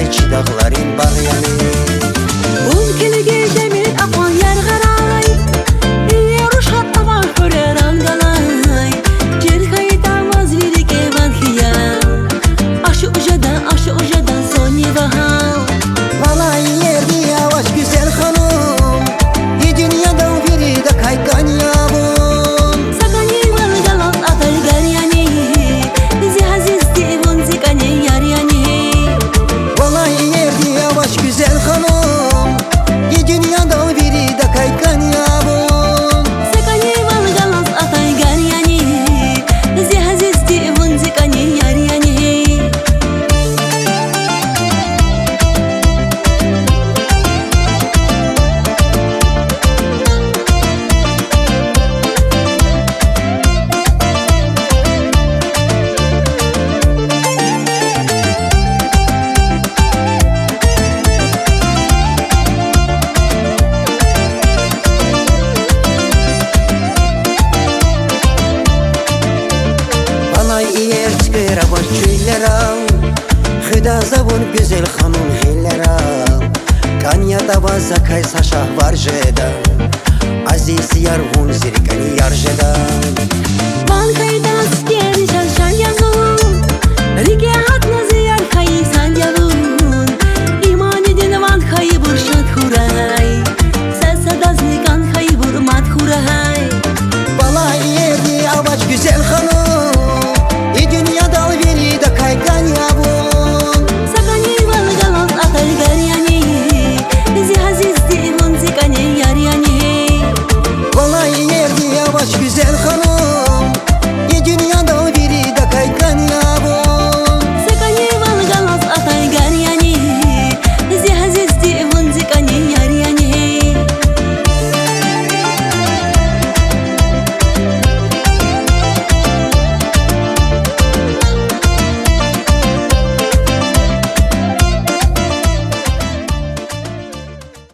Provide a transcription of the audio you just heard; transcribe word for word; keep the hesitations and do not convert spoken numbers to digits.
чи дагъларин багъ яни. Вун килигиз жемир акьван яргъарай, иер руш гьатнавай хуьреран галай. Чир хьайитӀа ваз ви рикӀе ван хьайи, ашукь жеда, ашукь жеда зун ви вагьал. Валай иерди авач, гуьзел ханум, и дуьньядал виридакай кӀан я вун. За кӀанивал галаз атай гар яни, зи азизди вун зи кӀане яр яни. Валай иерди авач, гуьзел ханум, и дуьньядал виридакай кӀан я вун. За кӀанивал галаз атай гар яни, зи азизди вун зи кӀане яр яни. Валай иер цуьквер авач чуьллерал, хуьда за вун, гуьзел ханум, гъиллерал. КӀан ятӀа ваз закай са шагьвар жеда, азиз яр, вун зи рикӀани яр жеда. Ван хьайитӀа цуьквер жал шан я зун, рикӀе